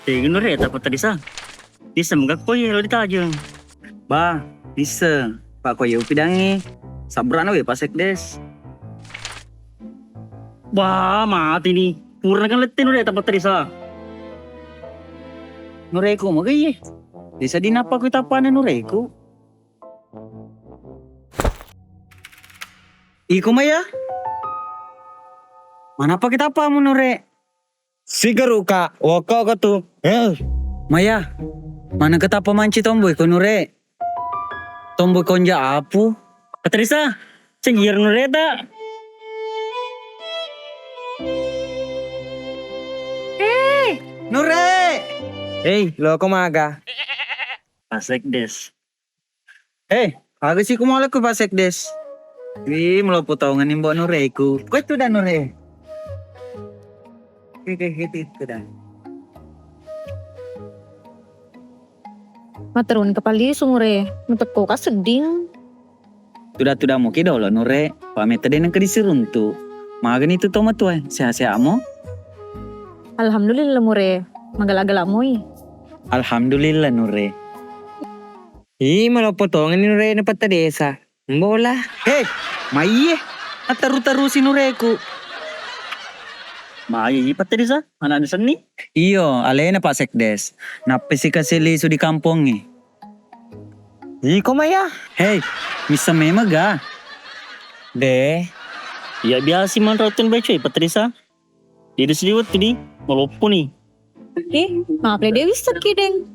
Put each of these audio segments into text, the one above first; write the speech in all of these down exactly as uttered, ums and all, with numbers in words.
Dega Nure, tappa tadisa. Disa mega ko iye lo ditajeng. Ba, disa. Pak ko iye upidangi. Sabrana we Pak Sekdes. Ba, mati ni. Purana kan lette Nure, tappa tadisa. Nureku mega iye. Disa dinappa ku tappana Nureku. Iko Maya? Manappa kitappamu Nure? Sigaru ka, wokko ko tu. Eh. Maya, mana ketappa manci tomboi ko Nure? Tomboi konja apu. Patrisa, cenjir Nure ta. Eh, Nure. Hei, loko maga. Pak Sekdes. Eh, aga si kumolekku Pak Sekdes. Wih, melopo tongenni Mbok Nureku. Kue tu dah Nure. Oke, oke, oke, itu dah. Materuni kapalisu Nure, mutekko ka sedding. Tuda-tuda muki dolo Nure, pametta de nengka disiruntu. Magani tu to matua, sehat-sehat mo? Alhamdulillah Mure, magala-gala moi. Alhamdulillah Nure. Ih, maloppo tongenni Nure na Patta Desa. Mbola. Hei, maiye. Attaru-tarusi Nureku. Maiye Patta Desa, anakna senni? Iyo, alena Pak Sekdes. Nappesi kasi lisu di kampongnge. Iko Maya. Hei, missa memega. De. Iya biasa manrotun becui Patta Desa. Jadi sedih waktu di, maloppo ni. Eh, maaf le Dewi sakki deng.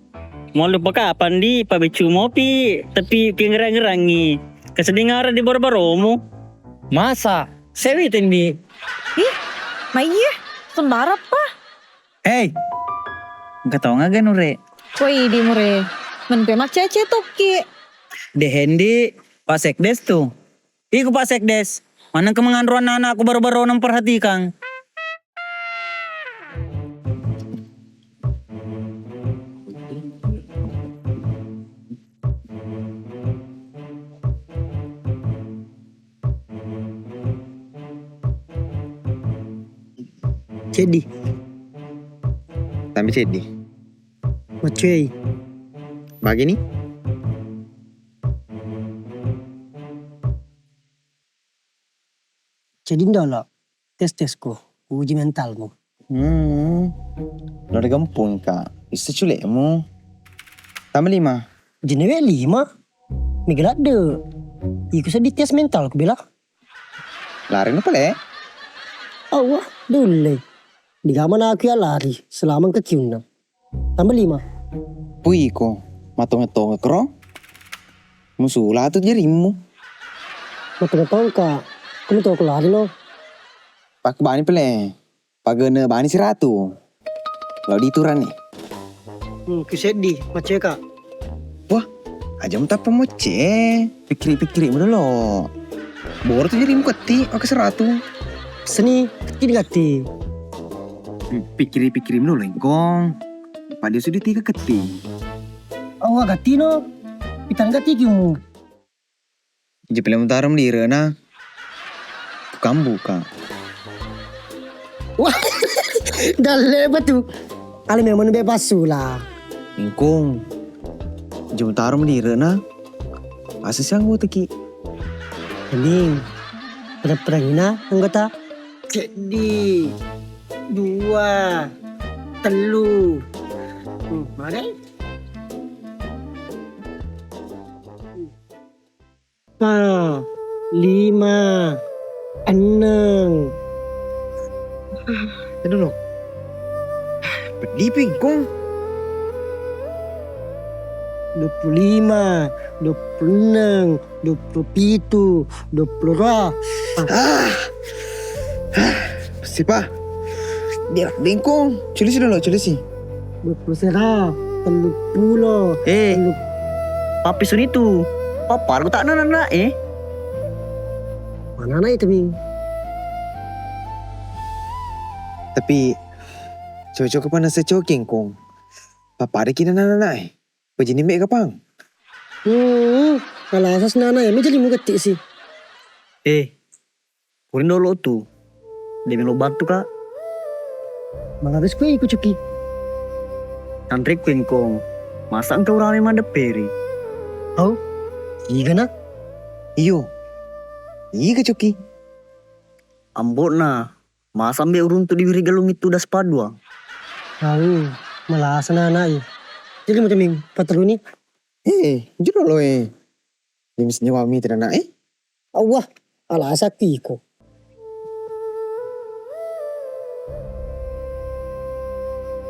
Mau lupa kapan di, Pak Becu mopi, tapi pingerang-ngerangi. Kesedingara di baru-barumu. Masa? Sewi tendi. Ih, maiye, sembarang pa. Hei, engka tau ngaga Nure? Woi, di Mure. Menpe macece tokki. De Hendi, Pak Sekdes tu. Iku Pak Sekdes, manengka menganro anak-anakku baru-baru memperhatikan. Ceddi. Tambi ceddi. Macuei. Bagini? Jadi ndolo, tes-tesko, uji mentalmu. Hmm. Lo de gempung ka, isse culemu. Tambah lima. Jenewe lima. Mega ladde. Iku seddi tes mentalku bela. Lari nu pale. Awwa, dulle. Digamana aku ya lari, selama engka kiunna. Tambah lima. Puiko, matongeng-tongeng kro. Musula tu jarimmu. Matongeng-tongeng ka. Kamu tau kelari no. Pak bani pele. Pagene bani siratu. Lau diturani. Hmm, ku seddi, maceka. Wah, aja mutappa mocce. Pikkiri-pikkiri dulu. Boro tu jarimmu ketti, oke seratu. Seni, ketti digatti. Pikkiri-pikkiri dulu, Engkong. Pada sudah tiga ketti. Awa gattino, pitang gatti kimu. Ija pile mutaro melirena. Kukambuka. Wah, dalle batu. Ale memang be pasula. Engkong. Ija mutaro melirena. Asa siang woteki. Kening. Perang-perangina anggota. Seddi. Dua. Tellu. Hmm, magai? Empat, lima, enam. Aduh, no. Peddi pingkong. Dua puluh lima, dua puluh enam, dua puluh pitu, dua puluh dua. Ah. Ah. Sipa. Dia bengkong. Culisi dulu, culisi. Dua puluh sera, tellu pulo, eh, tellu. Pappi suni tu. Papa, aku tak nana, eh. Mana anak itu, Bing? Tapi, cocok apa nasa coking, Kong? Papa ada kina nana, eh. Pajini mek kapang. Hmm, kalau asas nana, eh, meja limu getik sih. Eh, Kuring dolo tu. De melo bantu ka. Mangabis kue iku cuki. Tanrekku engkong, masa engka urame maddepperi? Au, igana? Iyo, iga coki? Ambo'na, masa mbe uruntu diwiri galung itu das padua? Au, malasa na anak i. Jadi macam yang pateruni? Eh, jero lo eh. Limis nyawami tidak nak eh? Awah, alasakki iko.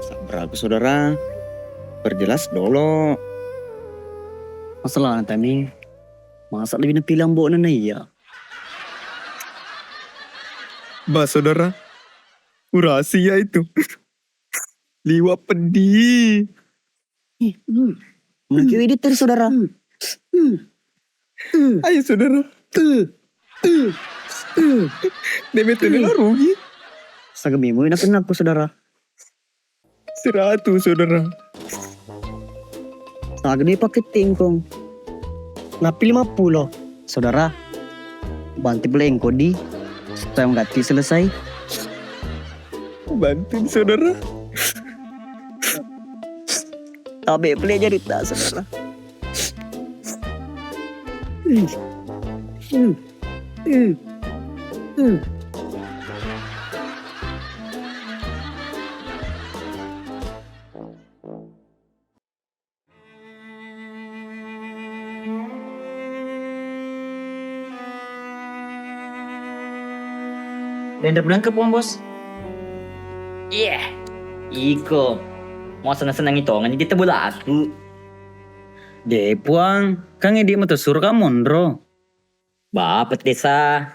Sabar aku saudara. Perjelas dolo. Masalah tani. Masa lebih napilih ambo'na na iya? Bah saudara. Urasi ya itu. Liwa pedih. Mungkin edit tadi saudara. Ayo saudara. Debe tadi lo rugi. Saga memo ina kena aku saudara. Siratu saudara. Saga deh pakai tingkong. Napi lima puluh. Saudara. Bantu pula engko di. Supaya mengganti selesai. Bantu saudara. Tabe pula jadi tak saudara. Dendra budangke puang bos. Iya. Iko. Mau senang-senang itu ngan jadi tebul aku. De puang, kan edi metu suruh kamu monro. Ba pete desa.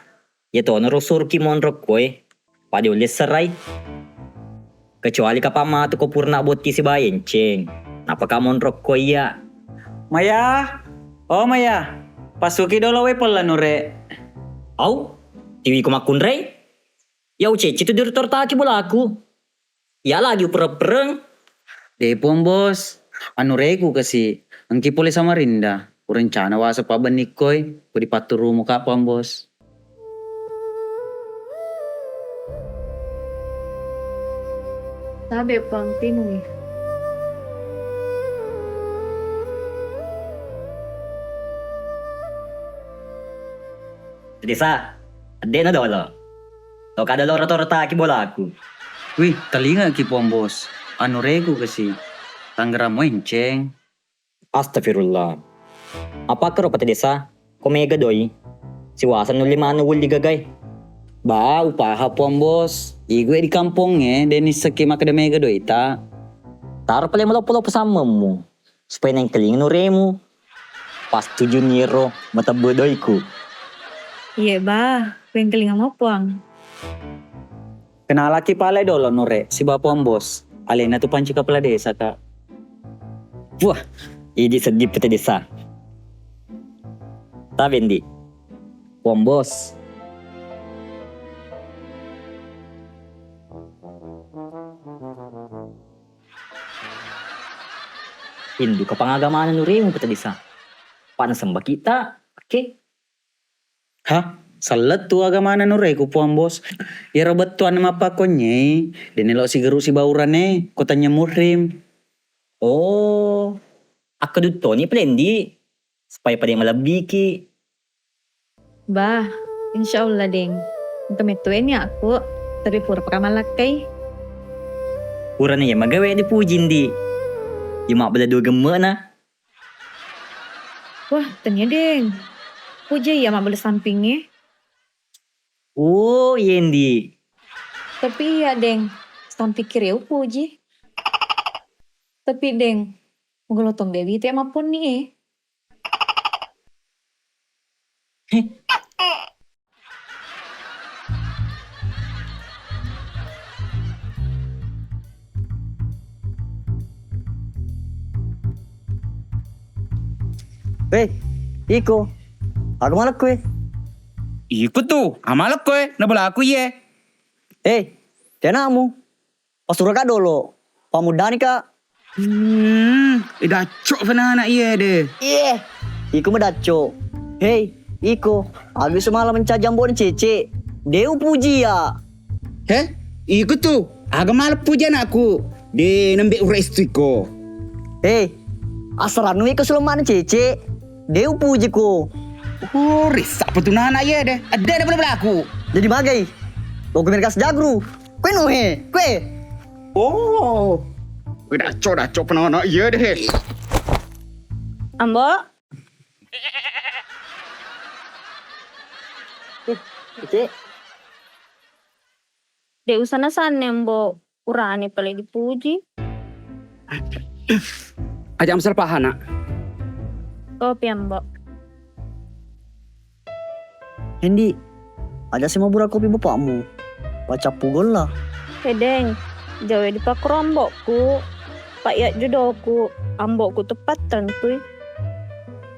Iya tono ro suruh ki monro koe. Pada ulle serai. Kecuali kapang matu ko purna botti sibawa enceng. Napaka monro ko iya. Maya, oh Maya, pasuki dolo we pella nure. Au, tiwi ko makkunrai. Iya ucecci tu dirutor taki bolaku. Iya lagi upereng-pereng. De puang bos, anu reku kasi engki pole Samarinda. Urencana wasa pabbenni koi, ko dipatturumu ka puang bos. Tabe pangtinui. Desa, addena dolo. Lo kada lo rata-rata ki bolaku. Wih, talinga ki puang bos. Anu reku kasi. Tangerang moenceng. Astagfirullah. Apa kero pate desa? Ko mega doi. Siwasa nulli manu wulli gagai. Ba, upaha puang bos. Igue di kampongnge, deni seki makada mega doi ta. Taro pale maloppo-loppo sammemmu. Supaya nengkeling nuremu. Pas tuju niro matebbe doiku. Iye ba, wengkeling mo puang. Kenalaki pale dolo nure, siba puang bos. Alena tu panci kepala desa ka. Wah, idi seddi pete desa. Tabendi. Puang bos. Indu kapang agamana nuremu pete desa. Pana semba kita, oke. Hah? Sellettu agamana nureku puang bos. Iyaro bettuanna mappakonyei, dene lo sigeru sibaurane, ko tanya muhrim. Oh, akkaduttoni pelendi, supaya pada malebbiki. Bah, insya Allah deng. Engka mettueni aku, tapi pura paka malakkai. Purana iya magawe dipuji ndi. Iya mabbela dua gemme'na. Wah, tania deng. Puja iya mabbela sampingnge. Oh, yendi. Tapi iya deng, samping kiri upuji. Tapi deng, muga lotong dewi te mapponni e. Hei, iko, aga malekko e? Iko tu, amalekko e, nabalaku iye. Hei, tenakmu. Pasuro ka dolo, pamuddani ka. Hmm, idacco fana anak iye de. Iye, iko madacco. Hei, iko, aga semalam mencaji ambo ni cece. De upuji ya. He, iko tu, aga malak puji anakku. De nembe urestu iko. Eh, asarannu iko sulo maneng Cece. De' upujiko. Oh, rissa petunana iya de. Ede de bela-belaku. Jadi magai. Logo mereka sejagru. Kue nuhe, kue. Oh. Kue daco, daco penana iya de. Ambo. Eh, Cece. De' usana sanne, Mbo. Urane pale dipuji. Aja' masalah pahana. Kopi, Ambo. Endi, aja' si mabura kopi bapakmu. Pacappu golla. Hedeng, jawe dipakro ambo'ku. Pak ya jodoku, ambo'ku tepat tentui.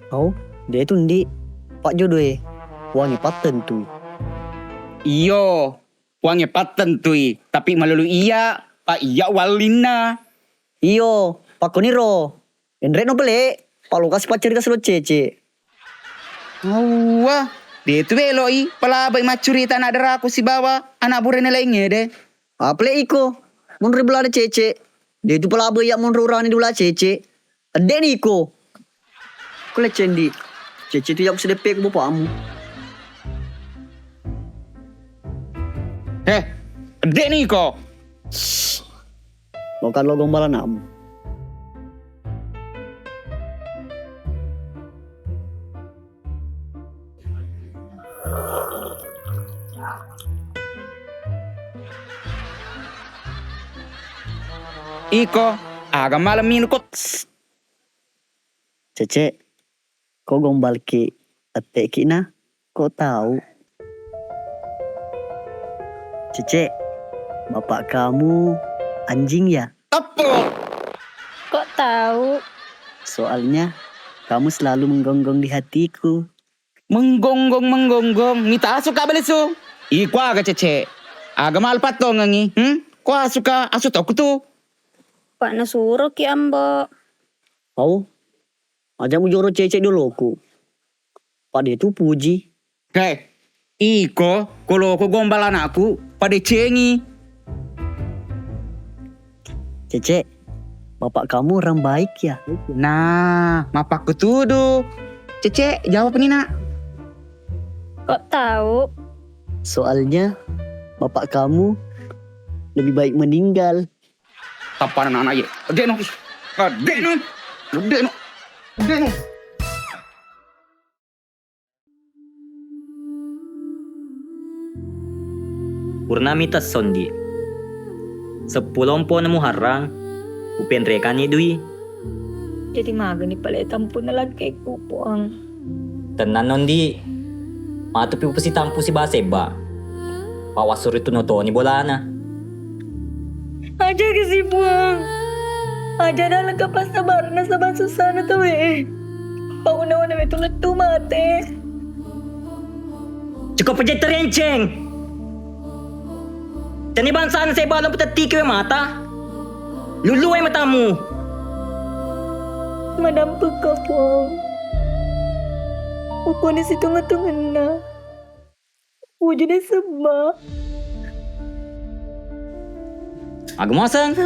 Au, de' tu, Ndi. Pak jodoe, wangi pattentui. Iyo, Puangnge pattentui, tapi malulu iya, pa iya wallinna. Iyo, pakkoniro. Enre'no pale, palokasi paccarita silo Cece. Awwa, de' tu belo'i, palabai maccurita anak daraku sibawa anak burane laingnge de. Apale iko, monro bolana Cece. De' tu palabai iya monro urane di bola Cece. Edde'ni iko. Ko leccendi. Cece tu yakku sedeppe'ku bapakmu. Eh, edde'ni iko. Lokan lo gombal anakmu. Iko, aga malem minuko. Cece, ko gombalki ette'ki na, ko tau. Cece, bapak kamu anjing ya? Teppu. Kok tahu? Soalnya kamu selalu menggonggong di hatiku. Menggonggong, menggonggong. Mita asu ka balesu. Iko aga Cece. Aga mal pattongengi. Hmm? Ko asu ka, asu tau kutu. Pak nasuro ki ambo. Au, aja mujoro Cece doloku. Pade tu puji. He, iko, ko loko gombal anakku, padecengi. Cece, bapak kamu orang baik ya? Nah, mapakkutudu. Cece, jawab ni nak. Kok tahu? Soalnya bapak kamu lebih baik meninggal. Tappana anak ye. De'no. De'no. De'no. De'no. Purnami tesso ndi. Seppulo mpona Muharram, upenrekanni dui. Jadi magani pale tampuna lakkeku, Puang. Tennanno ndi, matupi upasitampu siba sebba. Pawassurituno toni bolana. Aja kasi Puang. Aja nalengka passabarenna saba sussana tauwe. Pauna-una metu lettu mate. Cukup pejette renceng. Tani bangsana sebba lo petettiki we mata. Luluwe matamu. Madampekka Puang. Uponi situnga-tungenna. Wujudé sebba. Aga muaseng?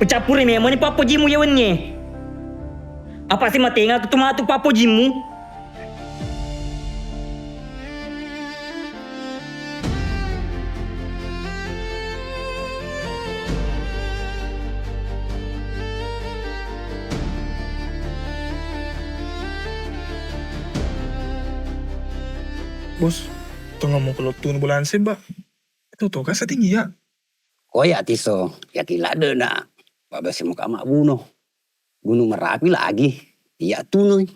Pecappuri memoni pappojimu iya wennie. Apa si matenga tu matu pappojimu? Bos, tongeng mupa lottunu bolana sebba. Itu toga setting iya. Ko iya tiso, iya ki ladde na. Babasi muka mabbuno. Gunung Merapi lagi. Iya tunui.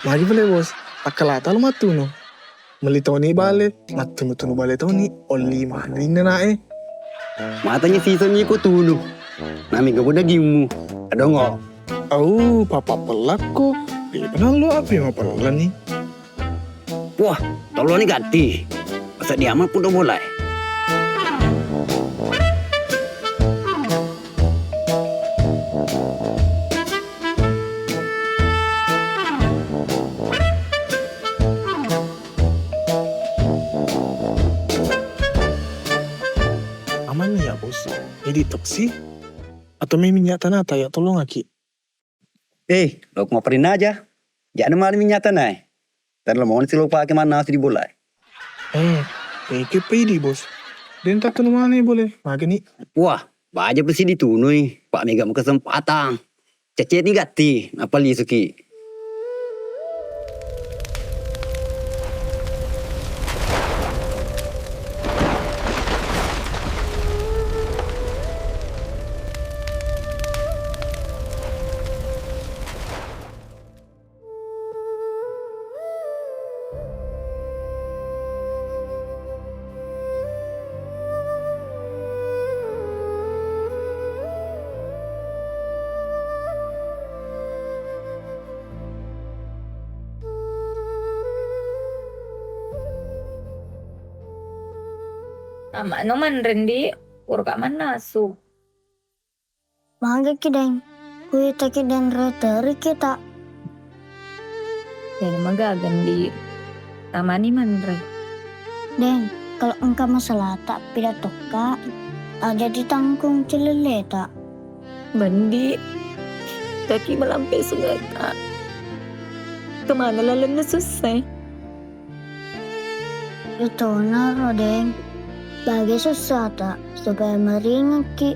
Magi pale, Bos. Akkalata lo mattuno. Melli toni bale, mattunu-tunu bale toni, olli maninna nae. Matanya siseng iko tunu. Nami gabo dagingmu. Adongo. Au, papa pelakko. Dia pernah lo apa yang pellani? Wah, toloni gatti. Masa diamang pudo bolae. Aman ya, Bos. Jadi toksi? Atau mai minyak tanah ta ya tolong aki? Eh, lo kuma pernah aja. Jangan malu minyak tanah. Terlalu mau silo pake mana nasi di bola. Eh, eh, ke pidi, Bos. Den tak tunu mana boleh. Magani. Wah, baja besi ditunui. Pak Mega mau kesempatan. Cecet ni gatti, nappa lisuki. Amma'no manre, Ndi, uruka mannasu. Magaki, Deng. Kuitaki denre teri kita. Jadi magaga, Ndi. Tamani manre. Deng, kalau engka masalah tak pidatokka, aja ditanggung celelleta. Bendi, kaki malampe sungata. Kemana lalenna susah? Itonaro, Deng. Bage sussata supaya maringekki.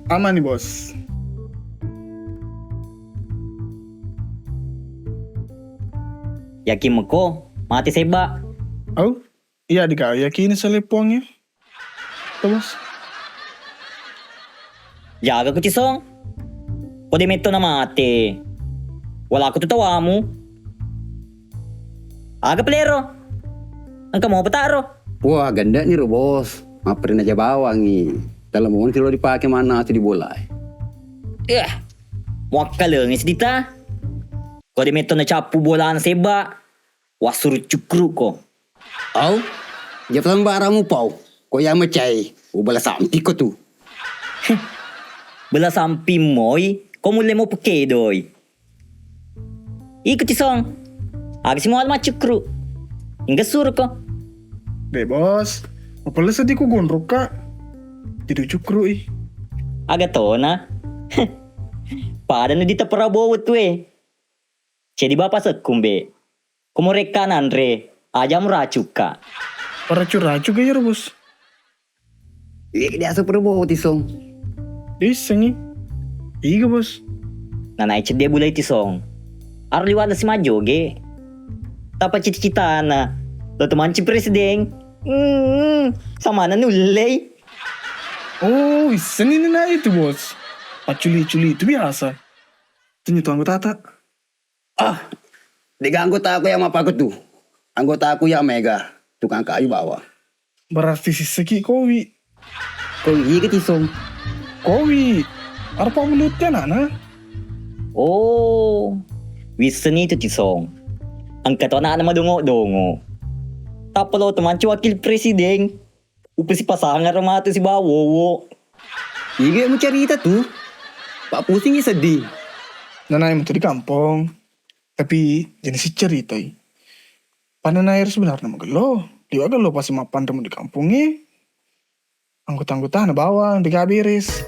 Amani, Bos. Yakin meko mate sebba? Au, iya dika, yakini sale puangnge. Tuh, Bos. Jaga ko Cisong. Ko de metto na mate. Walaku tu tawamu. Aga pelero. Engka mau petaro. Wah, gandani ro, Bos. Mapperina ja bawangi. Dalam moni lo dipake mana tu di bola. Eh, muakkalengi sedita. Ko de metto na cappu bola na sebba. Wassuru cukru ko. Au, japa sembaramu pau. Ko iya macai, ubala sampi ko tu. Bela sampi moi, ko mulle mo pekedoi. Iko Cisong. Aga si mual maccukru. Ingga suru ko. De, Bos. Mapella seddi ku gondrokka. Jadi cukru i. Aga tona. Pada na dita Prabowo tue. Cedi bapa sekkumbe. Ko morekka nanre, aja muracukka. Paracu-racu ga iyaro, Bos? Iya, dia super boti song. Dissengi. Iga, Bos. Nanai cedde bulai Tisong. Aro liwat si majjoge. Tapa cita-citana. Lo tu manci presiden. Hmm, samana nullei. Oh, isseni nena itu, Bos. Paculi-culi itu biasa. Tanya tu anggota tak? Ah, dega anggotaku yang mappaku tu. Anggotaku yang mega, tukang kayu bawang. Berarti sisseki kowi. Kowi iga Tisong? Kowi, arpa meluti anana. Oh, wisseni tu Tisong. Engka tu anana madongo-dongo. Tappa lo tu mancu wakil presiden. Upasi pasangaro matu sibawa wowo. Iga mucarita tu? Pak pusingi seddi. Nanai matu di kampong. Tapi jenis ceritai. Pananair sebenarnya magello. Liwa gello pasi mappanremu di kampongnge. Anggota-anggotana bawang dega beres.